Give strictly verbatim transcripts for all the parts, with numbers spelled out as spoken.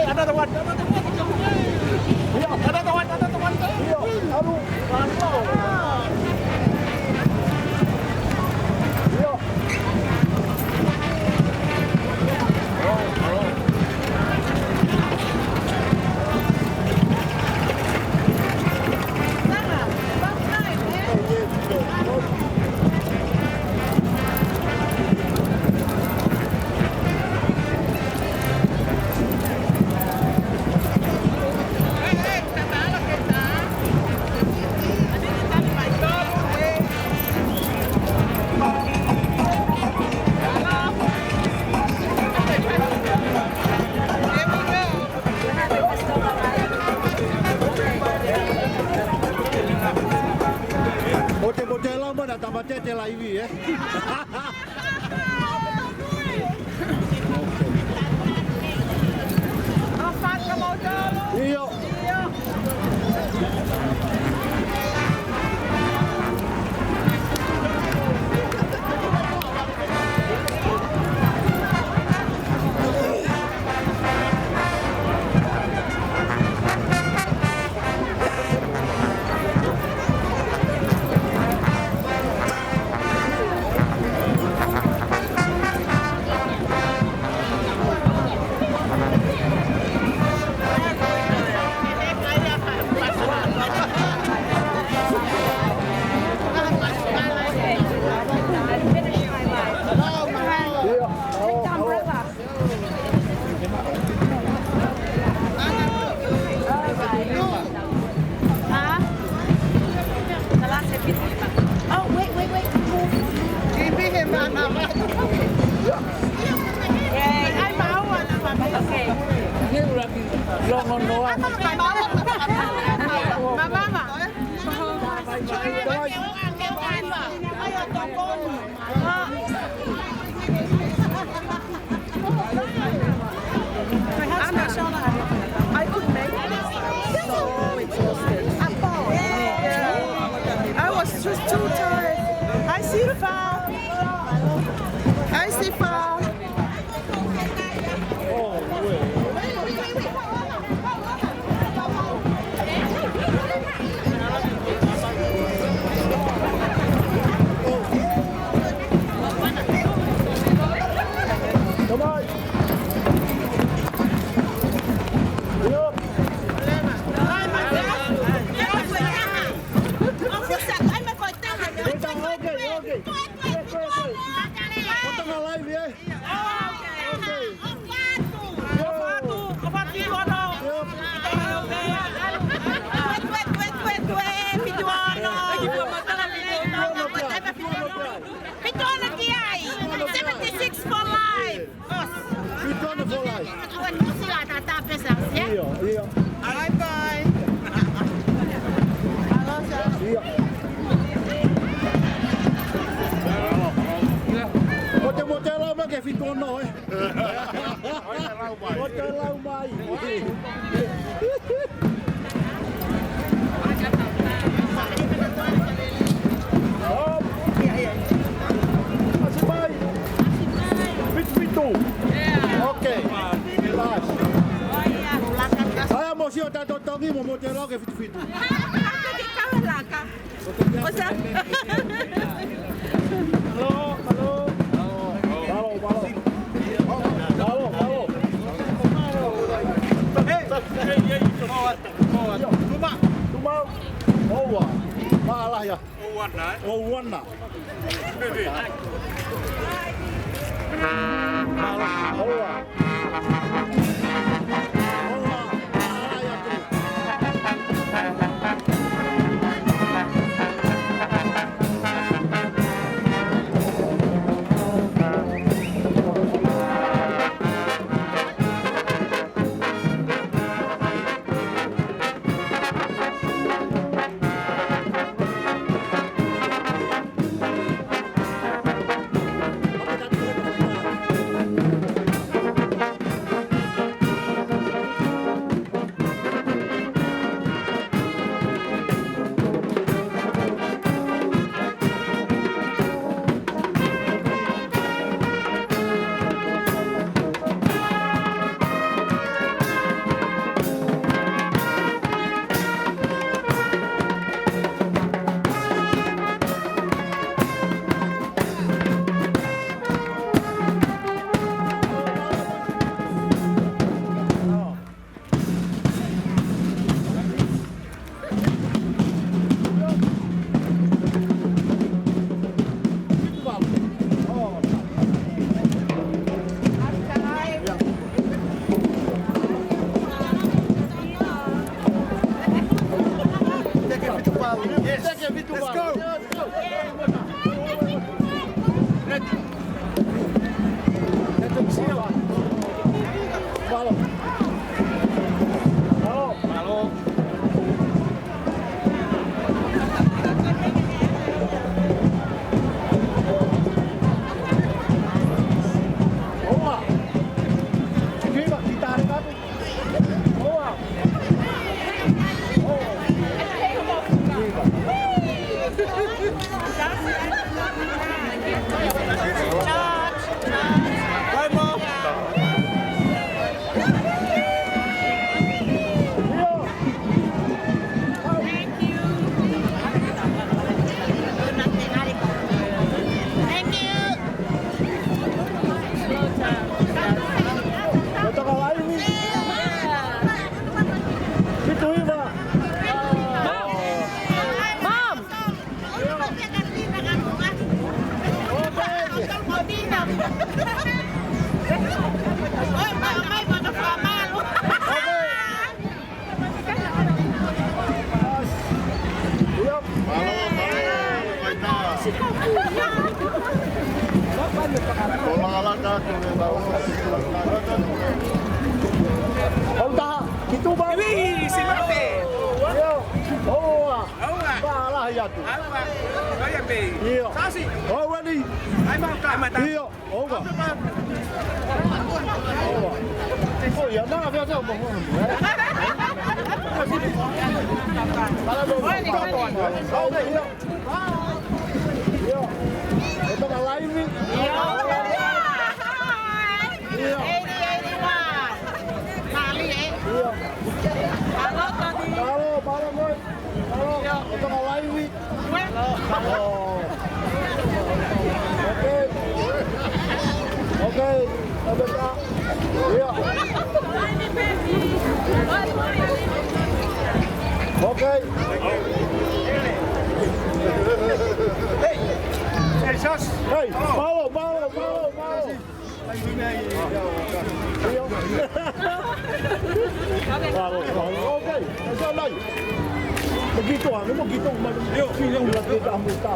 Another one, another one. Another one, another one. ʻOku te, ʻoku te lau mana tama te te laivi, ē? ʻIo. Huh? The last fifty. Oh, wait, wait, wait. Yay. Okay. Mama. I couldn't make it. So exhausted. Yeah. I was just too tired. Hi, Sifa. Hi, Sifa. Seventy-six for life. Fitona for life. ʻIo, ʻio. Bye bye. ʻIo. ʻOku te, ʻoku te lau mai ke fitona, ē? ʻOku te lau mai. Fitu fitu. Okay. Nice. ʻAi mo sio ta totongi mo mo te loke fitu fitu. Malo, malo. Malo, malo. Malo, malo. Tuma. Tuma. Oua. Maʻalahi. O wana, ē? O wana. Oua. Oua. Maʻalahi atu. Hau taha, ki tuʻa. Ivi, si mate. ʻIo, ua. Ua. Maʻalahi atu. Ua. Vai a pei. ʻIo. Sasi. Hau eni. Ai mau ka. Ai mata. ʻIo. Oga. Oga. Oh, ia, nanga fea fea mo. Ala no. Ia. Ia. E toka laivi. Ia. Ia. Eighty, eighty-one. Mālie, ē? Ia. Mālō, Tony. Mālō, mālō, moe. Mālō. Ia. E toka laivi. Hei, mālō, mālō, mālō, mālō. Mālō, mālō. Okay, ʻe sai mai. Mo kito ange, mo kito mai. ʻIo, ʻio, ʻio. Mo kito ange, tā.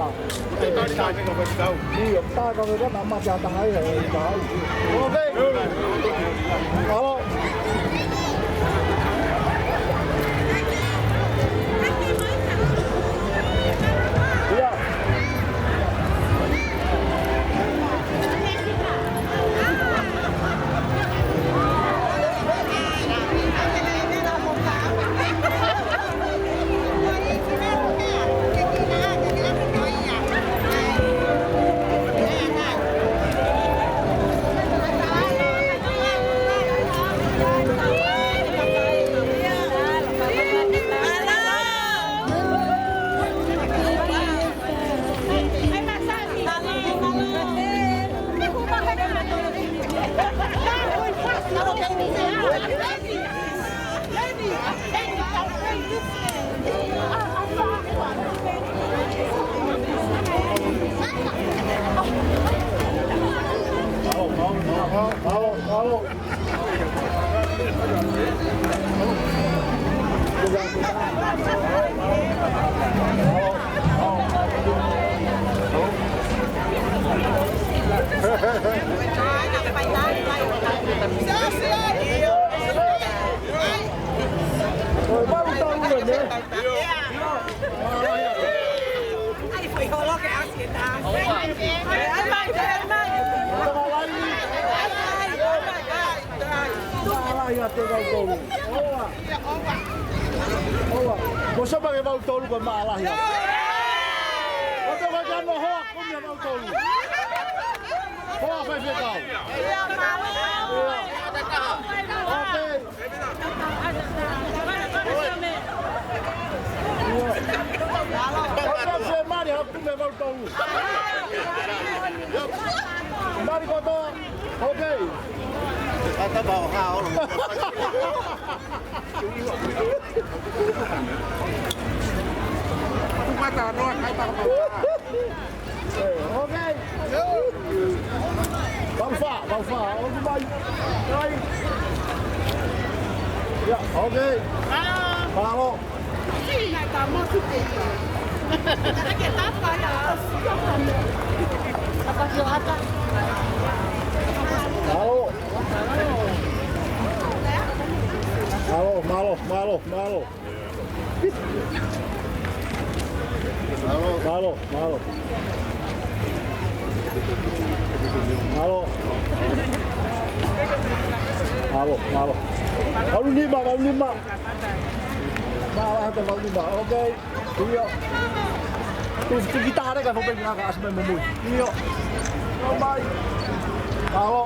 ʻIo, tā ka me kana mate ʻa e taha ia, ʻe tā. Okay. Mālō. Ia. Mālō ia te kau tolu. Oa. Oa. Ko sapa ke vau tolu ko mālahi. Ko te vau tolu hoa, ko mia vau tolu. Hoa fai fekau. Oa. Okay. Oa. Oa, se mali haku me vau tolu. Mali kotoa. Okay. Ata bau ha olo. Tumata noa kai bau bau. Okay. Vau fā, vau fā. Oku mai. Kai. Ia, okay. Mālō. Mālō. Mālō, mālō, mālō, mālō. Mālō, mālō. Mālō. Mālō, mālō. Valu nima, valu nima. Mālō, hata valu nima. Okay. ʻIo. Tuʻu, tuʻu ki taha ʻe ka fo pe ngaka asi mai mo mui. ʻIo. Ō mai. Ao.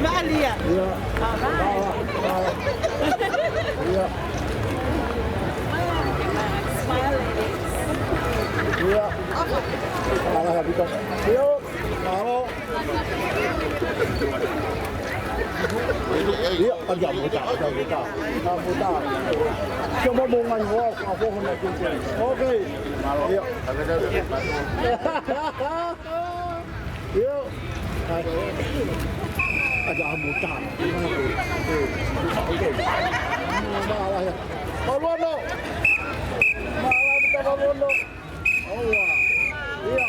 Malia. ʻIo. Ao, ao. ʻIo. ʻIo. Ala ka pika. ʻIo. Mālō. ʻIo, ʻalu ʻamuta, ʻamuta. ʻAmuta. Kia mau mo ngai hoa, ka foho na kute. Okay. ʻIo. ʻIo. ʻAlu ʻamuta. Okay. Mālō ia. Mālō no. Ia. Ia.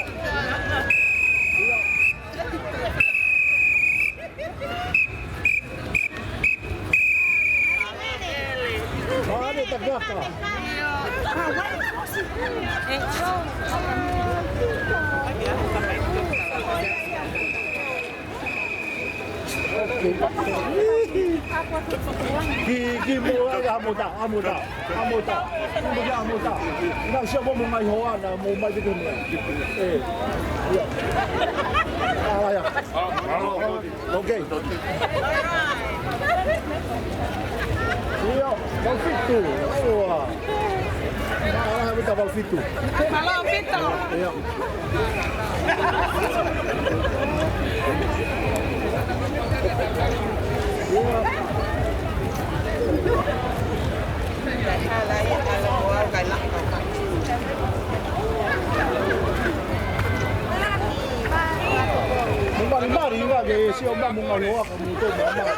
Vale, takaka. Ki, ki muʻa, ʻa Mota, ʻa Mota, ʻa Mota. Ki muʻa, ʻa Mota. Naʻa ku sio mo e ngaahi hoa naʻa mou ʻomai ki he meʻa. ʻE. Ia. ʻA ia. Ok. Ia, valu fitu. Ua. ʻA ia, ʻa ia, valu fitu. Valu fitu. Ia. Mali, mali, ʻikai ke sio mai mo e ngaahi hoa ka mo e tō mai.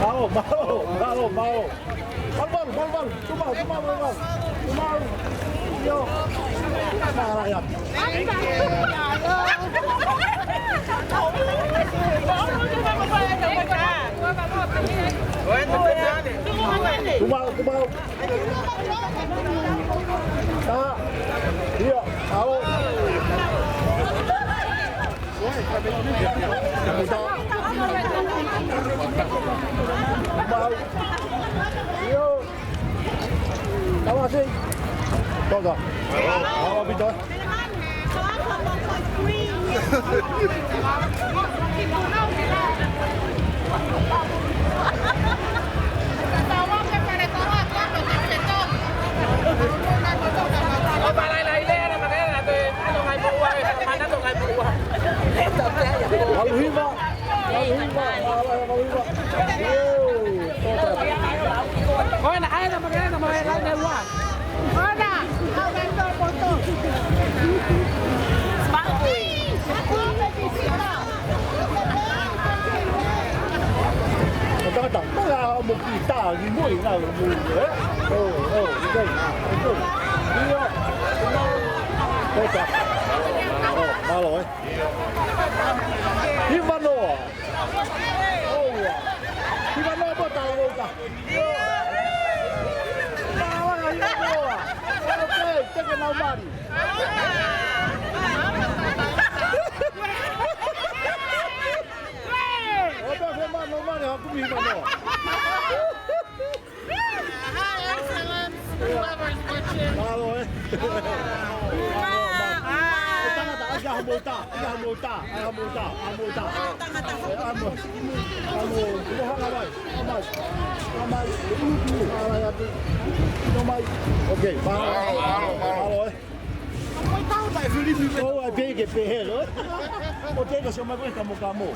Mālō, mālō, mālō, mālō. Mālō, mālō, mālō, mālō. Tuʻu maʻu, tuʻu maʻu, tuʻu maʻu, tuʻu maʻu. Io. Mālō, ia. Tuʻu maʻu, tuʻu maʻu. Tā. Ia, ʻalu. Tuʻu maʻu. Io. Tawasi. Toka. ʻAlu, Pita. ʻAlu hiva. ʻAlu hiva. ʻAlu hiva. Io. Toka. Tangata, tangata, mo ki tā, ki mui, nā, mo, ē? ʻO, ʻo, ok, ok. Ia. Toka. ʻO, mālō, ē? Hiva noa. ʻOua. Hiva noa pea tala ʻo ka. Mālō, hiva noa. Ok, take it now, Mari. ʻO pea ke mano, Mari, ha kumi hiva noa. Hi, excellence. Whoever's watching. Mālō, ē. Mālō, mālō. ʻE tangata, ʻai ha mou tā, ʻai ha mou tā, ʻai ha mou tā, ʻai ha mou tā. ʻAmo, ʻamo, ʻo hanga mai, hanga mai, hanga mai, hanga mai atu. Hanga mai. Ok, mālō, mālō, mālō, ē. ʻOua ʻe pehē ke pehē, ē. ʻO te ka sio mai ko e kamokamo.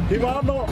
Hiva noa.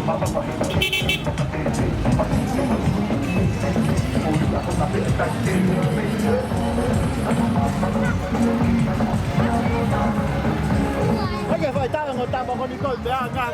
Ai ke fai tala ngo tama ko ni ko mea nga.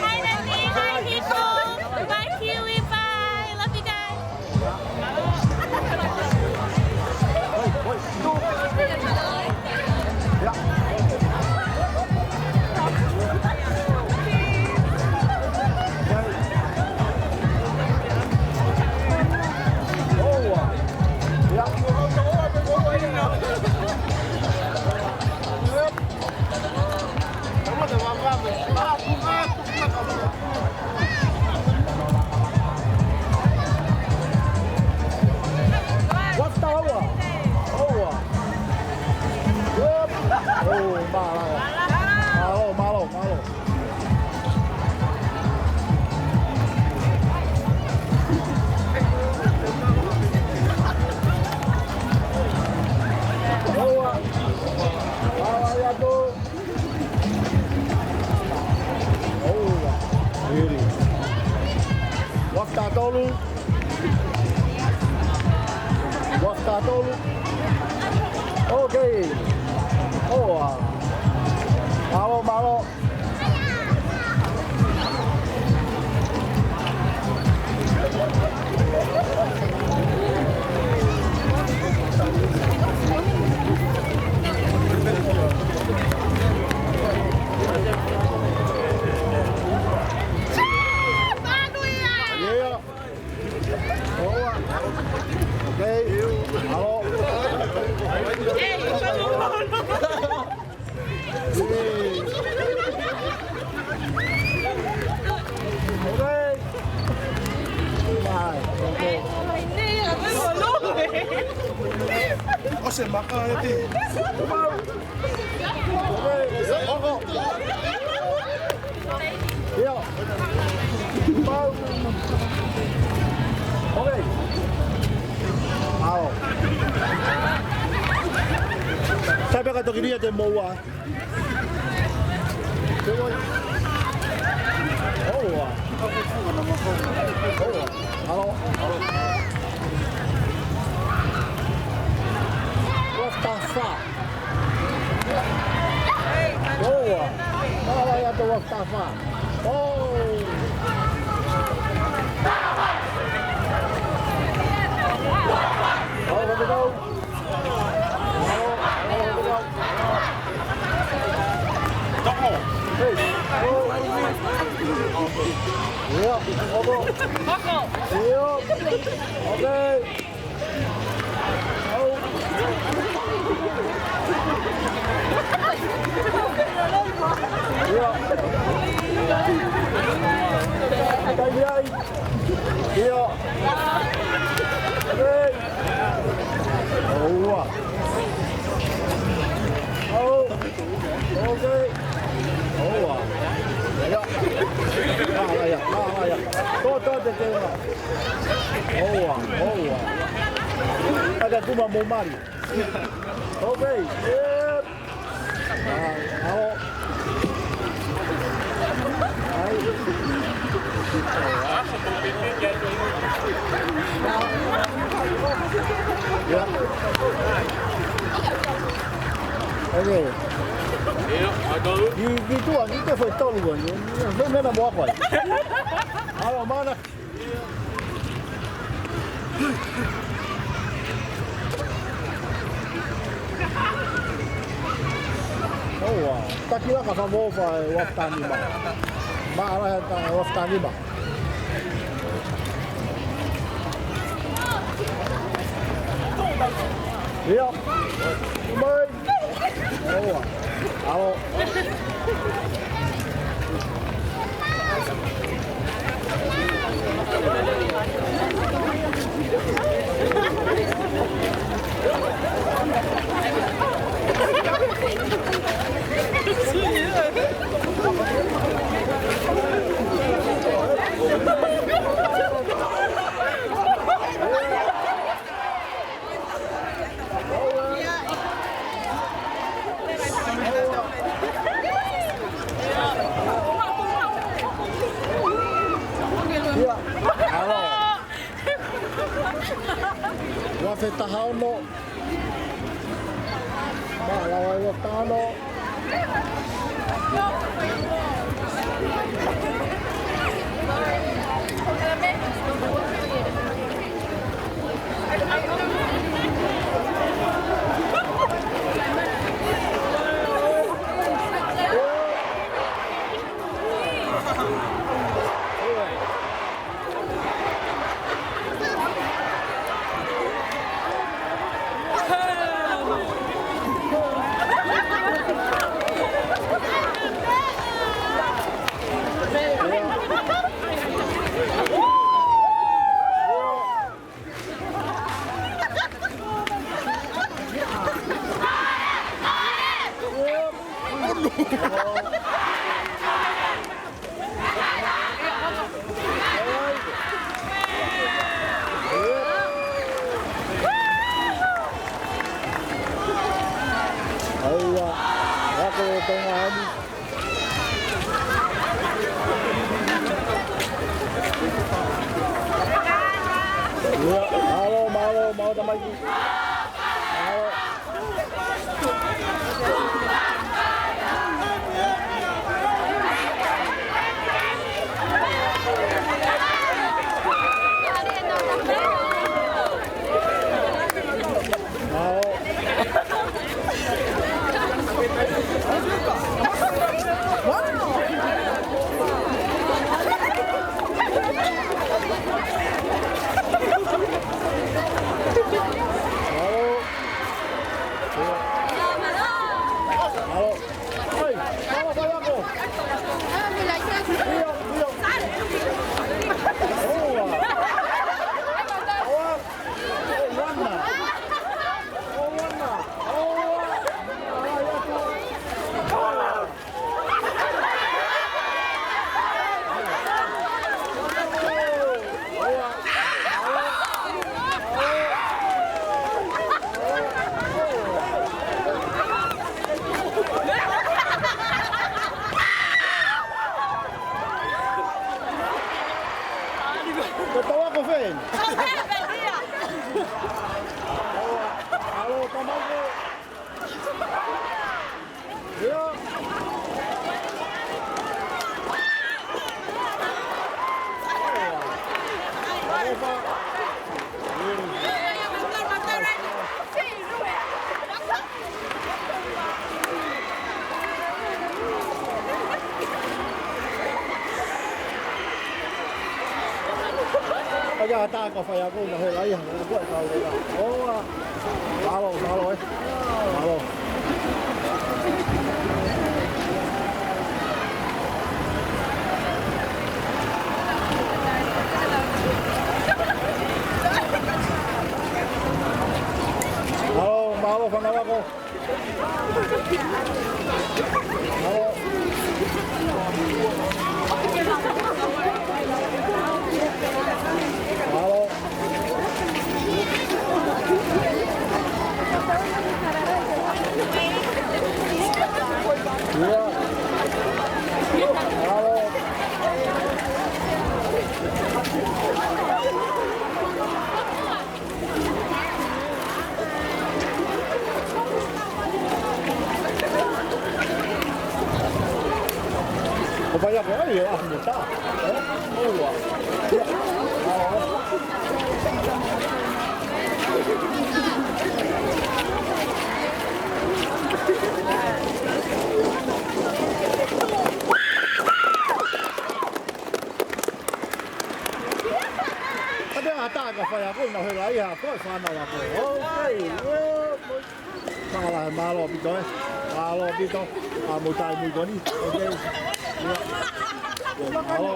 Hi, Nani. Hi, Hiko. Bye, Kiwi. Bye. Love you guys. Tolu. Uafu taha tolu. Ok. ʻOua. Mālō, mālō. Yeah. ʻOua. Ok. Mālō. Ok. Bye. Ok. ʻOsi e maka e ti. Ok. Hoko. ʻIo. Pau. Ok. ʻAo. Sai pē ka toki lia te moua. ʻOua. ʻOua. ʻAlo. Uafu taha fā. ʻOua. Mālō ia te uafu taha fā. ʻOu. ʻAlo, ʻalu kau. ʻOua. ʻOu. Ok. ʻOua. ʻIa. ʻAla ia, ʻala ia. Tō, tō, te, te, ʻoua. ʻOua, ʻoua. Aka kuma mo mali. Ok. Yep. ʻAo. Ia. Ok. Ia, ʻa tolu. Ki, ki tuʻa, ki te fai tolu ua, ni, ni, ni, mena mo ako ai. ʻAo, mana. ʻOua, taki laka fa mo fa e uafu taha nima. Mālō e ta uafu taha nima. Ia. Mai. ʻOua. ʻAlo. Ia, ʻalu. Uafu taha ono. Mālō e uafu taha ono. Ko tau ako fēn. Alo, tamai. Ai, ʻatā ko e faiako na he laʻiha, ko e kau lea. ʻOua. Mālō, mālō, ē. Mālō. Mālō, mālō, fānau ako. Ko e faiako, ai, ʻe ʻaho mo tā. Ē? ʻOua. Ka te ʻatā ko e faiako na he laʻiha, ko e fānau ako. ʻOkei, ē, mo-, mālō, mālō ʻaupito, ē. Mālō ʻaupito. ʻA mo tai mui koni. ʻOkei. Mālō.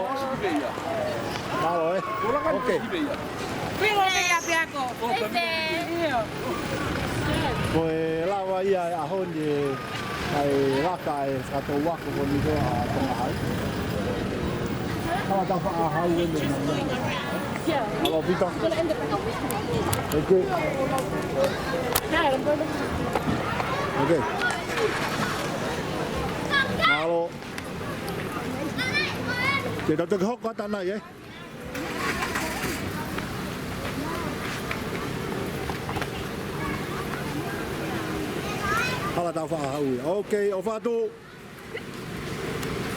Mālō, ē. ʻOkei. Ko e lava ia ʻa e ʻaho ni ē. ʻA e laka e fakatou ako ko eni ko ā Tonga ai. Hala tau faʻa hau ʻeni. Mālō ʻaupito. ʻOkei. ʻOkei. Mālō. Te tau toki hoko atu nai, ē? Hala tau faʻa hau ia. ʻOkei, ʻofa atu.